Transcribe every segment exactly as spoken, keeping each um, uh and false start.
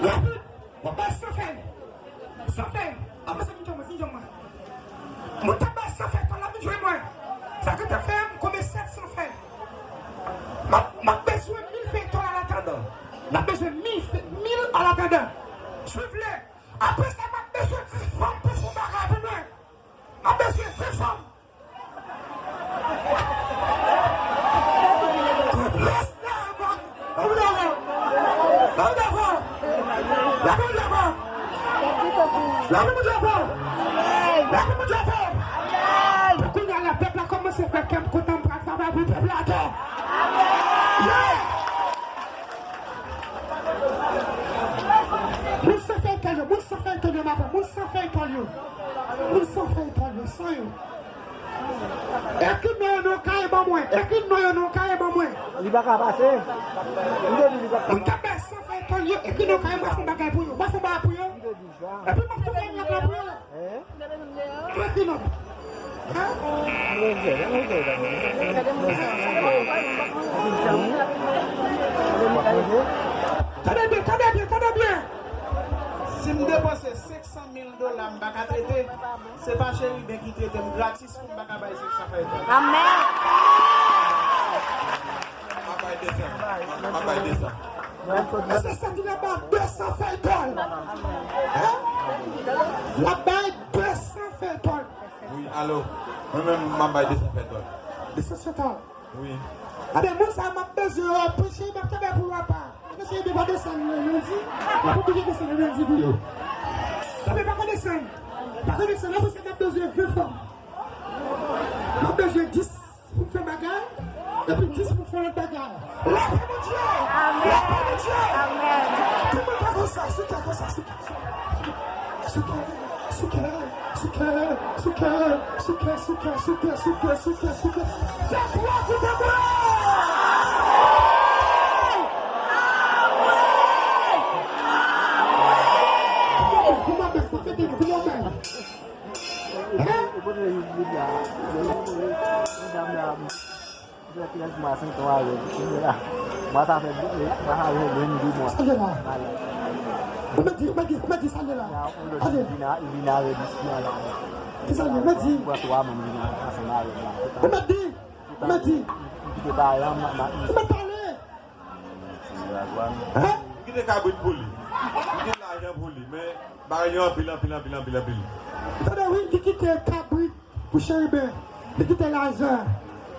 Rapid, w ap bay san fèy. San fèy. Apre sa, vin jwenn mwen, vin jwenn mwen. Mwen t ap bay san fèy, tòl la vin jwenn mwen. Sa ki te fè m konbyen sèt san fèy. M ap, m ap bezwen mil fèy tòl alatandan. M ap bezwen mil fèy, mil alatandan. Swiv le. Apre sa, m ap bezwen dis fanm pou fè yon bagay pou mwen. M ap bezwen ven fanm. Pou kounye a la, pèp la kòmanse fè kè m kontan, m pral travay pou pèp la ankò. Yeah! Moun san fèy tòl yo, moun san fèy tòl yo, m ap, moun san fèy tòl yo. Moun san fèy tòl yo, san yo. Ekri non yo nan yon kaye ban mwen. Ekri non yo nan yon kaye ban mwen. Li pa ka pase. Li te di li pa ka. Moun k ap bay san fèy tòl yo, ekri non yo nan yon kaye, m ap fè yon bagay pou yo. M ap fè yon bagay pou yo. Li te di sa. Epi m ap tou fè yon bagay pou yo. Hein? Ekri non. Hein? Tande byen, tande byen, tande byen. Si m depanse senk san mil dola, m pa ka trete. Se pa Cheriben ki trete m gratis pou m pa ka bay senk san fèy tòl. Amèn. M ap bay de san. M ap bay de san. Se sa ki nan bay de san fèy tòl. Hein? L ap bay de san fèy tòl. Wi, alo. Mwen menm, m ap bay de san fèy tòl. De san fèy tòl. Wi. Gade, moun sa a, m ap bezwen yo, pou Cheriben ap travay pou yo apa. Paske Cheriben pa desann lendi, m ap oblije desann lendi pou yo. Cheriben pa ka desann. Pa ka desann, apre sa, m ap bezwen ven fanm. M ap bezwen dis pou m fè bagay, epi dis pou m fè lòt bagay. Lapè Bondye! Lapè Bondye! Tout moun fè konsa, sou kè konsa, sou kè. Sou kè, sou kè, sou kè, sou kè, sou kè, sou kè, sou kè, sou kè, sou kè. Fè twa kout bwa! Kouman bèk, kouman bèk, kouman bèk? Hein? Mwen sa fè, mwen sa fè menm de mwa. Sa gen la. Ou mèt di, ou mèt di, ou mèt di sa gen la. Gade. Vin a, vin a rèd isi a la. Ki sa gen, ou mèt di. Pran twa moun vin a, ansanm avè m la. Ou mèt di, ou mèt di. M kite paran, m, m, m. Ou mèt pale. Hein? M kite kabrit pou li. M kite lajan pou li, men bagay yo anpil, anpil, anpil, anpil, anpil. Tande wi, li kite kabrit. Pou Cheriben, li kite lajan.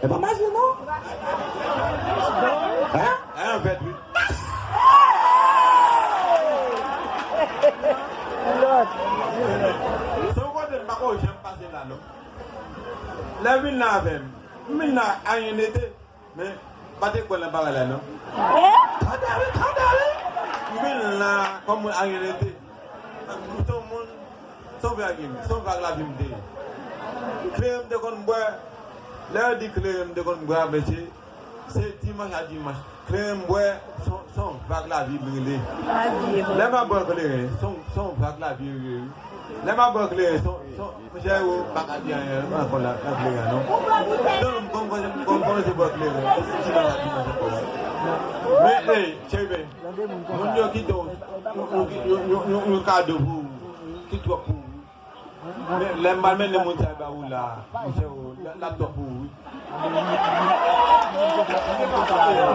E pa maji non. Hein? Hein, vèt wi. Se yon kote m pa ko janm pase la non. Lè vin la avè m, m vin la anyen nete. Men, pa te kwè nan bagay la non. Tande wi, tande wi. M vin la kòm moun anyen nete. M se yon moun, se yon vag, se yon vag lavi m te ye. Kleren m te konn bwè, lè yo di kleren m te konn bwè, mesye, se dimanch a dimanch. Kleren m bwè, se yon, se yon vag lavi m rele. Lè m ap bwè kleren, se yon, se yon vag lavi m rele. Lè m ap bwè kleren, se yon, se yon, monchè, ou pa ka di anyen ankò la, nan kleren an non. Tann m kòm, kòm, kòm, kòm se bwè kleren, se ti bagay ki manke ankò la. Men, ey, Cheriben, moun yo kite yon, yon, yon, yon kado pou ou, ki twòp pou ou. Men, lè m pral mennen moun sa yo ba ou la, monchè, ou, l ap, l ap twòp pou ou, wi. M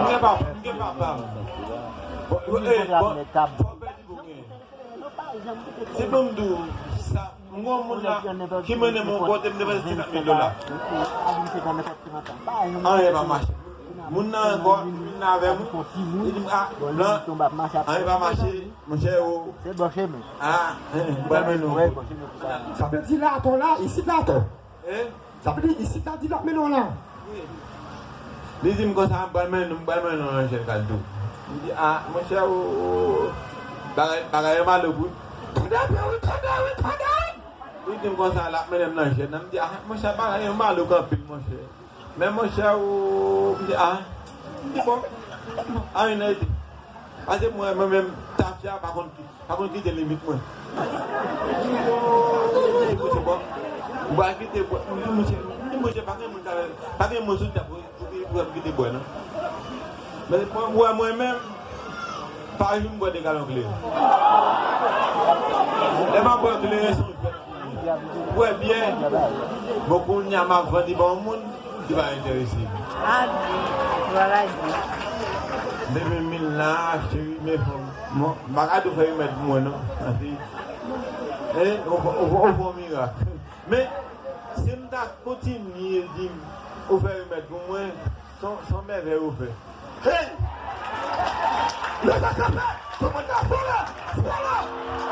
gen papa, m gen papa m. Bon, ey, bon, fò w pèdi pou gen. Se pou m di w sa, m gon moun la ki mennen m yon kote m depanse senkant mil dola. Anyen pa mache. Moun nan ankò, li vin avè m, li di m, a, blan, anyen pa mache, monchè, o. Se bò chemen. A, bò chemen. Sa vle di la atò la, isit la atò. Hein? Sa vle di isit la di l ap mennen w la. Wi. Li di m konsa, m pral mennen, m pral mennen w nan Anjèl Kaldo. M di, a, monchè, o, bagay, bagay yo malouk wi. Tande byen wi, tande wi, tande! Li di m konsa, l ap mennen m nan Anjèl. M di, a, monchè, bagay yo malouk anpil, monchè. Men, monchè, o, m di, a, m di, bon, anyen rete. Paske mwen, mwen menm, tafya pa konn ki, pa konn kite limit mwen. Li di, monchè, bon, ou pa kite bwè. M di, monchè, m di, monchè, pa gen moun ka, pa gen moun sou tè pou, pou, pou, pou kite bwè, non. Men, mwen, mwen, mwen menm, Pa janm bwè de galon kleren. Lè m ap bwè kleren, se yon jwèt pou mwen. Bwè byè, bon, kounye a m ap vann li ba yon moun ki pa enterese m. Depi mil la, cheri, men fanm. Bon, m pa ka di w fè remèd pou mwen, non. Sa se, eh, ou, ou, ou fè yon mirak. Men, si m ta kontinye di m, ou fè remèd pou mwen, se yon, se yon mèvèy ou fè. Hey! Leve kanpe! Tout moun ka fè la! Fè la!